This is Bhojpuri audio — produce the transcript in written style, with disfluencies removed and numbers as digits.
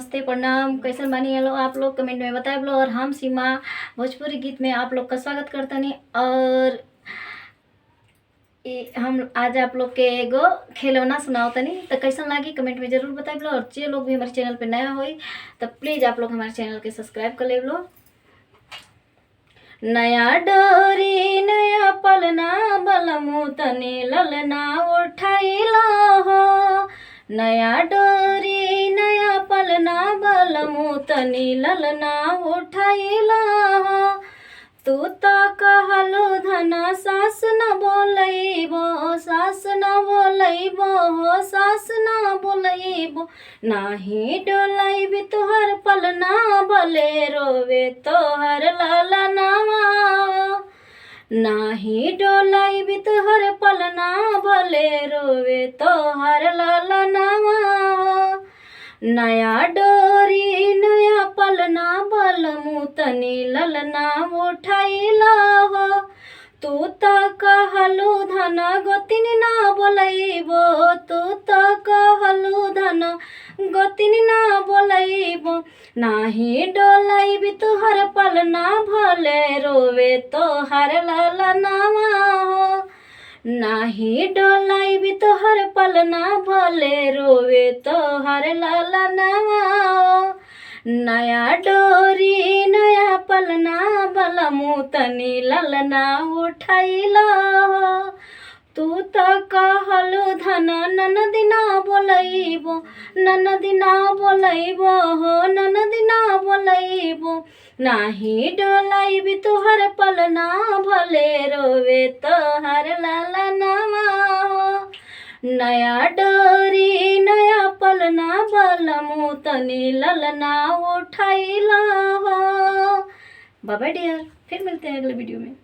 नमस्ते, प्रणाम। कैसन बानी हेलो आप लोग कमेंट में बताए लो। और हम सीमा भोजपुरी गीत में आप लोग का स्वागत करतनी। और हम आज आप लोग के एगो खिलौना सुनाओ तनी, तो कैसन लागी कमेंट में जरूर बताए लो। और जे लोग भी हमारे चैनल पे नया होई तो प्लीज़ आप लोग हमारे चैनल के सब्सक्राइब कर ले लो। नया डोरी नया पलना बलमू तनी ललना उठाइला हो। नया डोरी नया पलना बलमू तनी ललना उठाइला हो। तू त कहलो धना सास न बोलैबो, सास न बोलैबो हो, सास न बोलैबो। नाही डोलैबी तोहर पलना भले रोवे तोहर ललनावा। नाही डोलैबी तोहर पलना भले रोवे तोहर ललनावा। नया डोरी नया पलना बलमू तनी ललना उठाइला हो। तू त कहलू धन गोतिनी ना बोलैबो, तू त कहलू धन गोतिनी ना बोलैबो। नाही डोलैबी तोहर पलना भले रोवे तोहर ललनावा हो। नाही डोलाइबी तोहर पलना भले रोवे तोहर ललनावा हो। नया डोरी नया पलना बलमू तनी ललना उठाइला हो। तू त कहलू धन ननदिना बोलैबो, ननदिना बोलैबो हो, ननदिना बोलैबो। नाही डोलाइबी तोहर पलना भले रोवे तोहर ललनावा हो। नया डोरी नया पलना बलमू तनी ललना उठाइला हो। बाय बाय डियर, फिर मिलते हैं अगले वीडियो में।